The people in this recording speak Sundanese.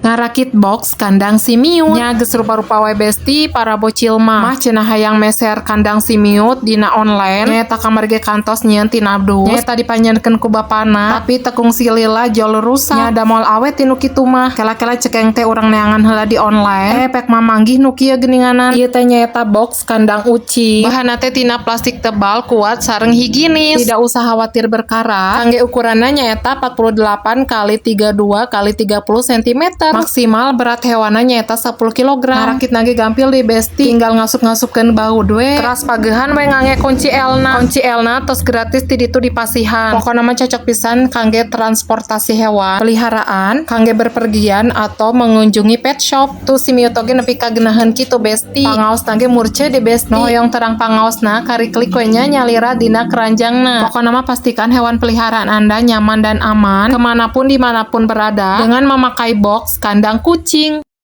Ngarakit box kandang si miut. Nya geus rupa-rupa wae, Besti, para bocil mah. Mah cenah hayang meser kandang si miut dina online. Nyaeta kamari ge kantos nyieun tina dus. Nyaeta dipanyeunkeun ku bapana, tapi teu kungsi lila jol rusak. Nya da moal awet ti nu kitu mah. Kela-kela cekeng teh urang neangan heula di online. Eh, pek mamanggih nu kieu geuninganan. Ieu teh nyaeta box kandang ucing. Bahanna teh tina plastik tebal, kuat sareng higienis. Tidak usah khawatir berkarat. Kangge ukuranna nyaeta 48 kali 32 kali 30 cm. Maksimal berat hewanna nyaeta 10 kg. Ngarakitna ge gampil deh, Besti. Tinggal ngasup-ngasupkeun baut we. Teras pageuhan we ngangge kunci L-na. Kunci L-na tos gratis ti ditu dipasihan. Pokona mah cocok pisan kangge transportasi hewan peliharaan, kangge berpergian atau mengunjungi pet shop. Tuh si miut oge nepi ka geunaheun kitu, Besti. Pangaosna ge murce deh, Besti. Nu hoyong terang pangaosna, kari klik we nya nyalira dina keranjangna. Pokona mah pastikan hewan peliharaan Anda nyaman dan aman kemanapun dimanapun berada dengan memakai box kandang kucing.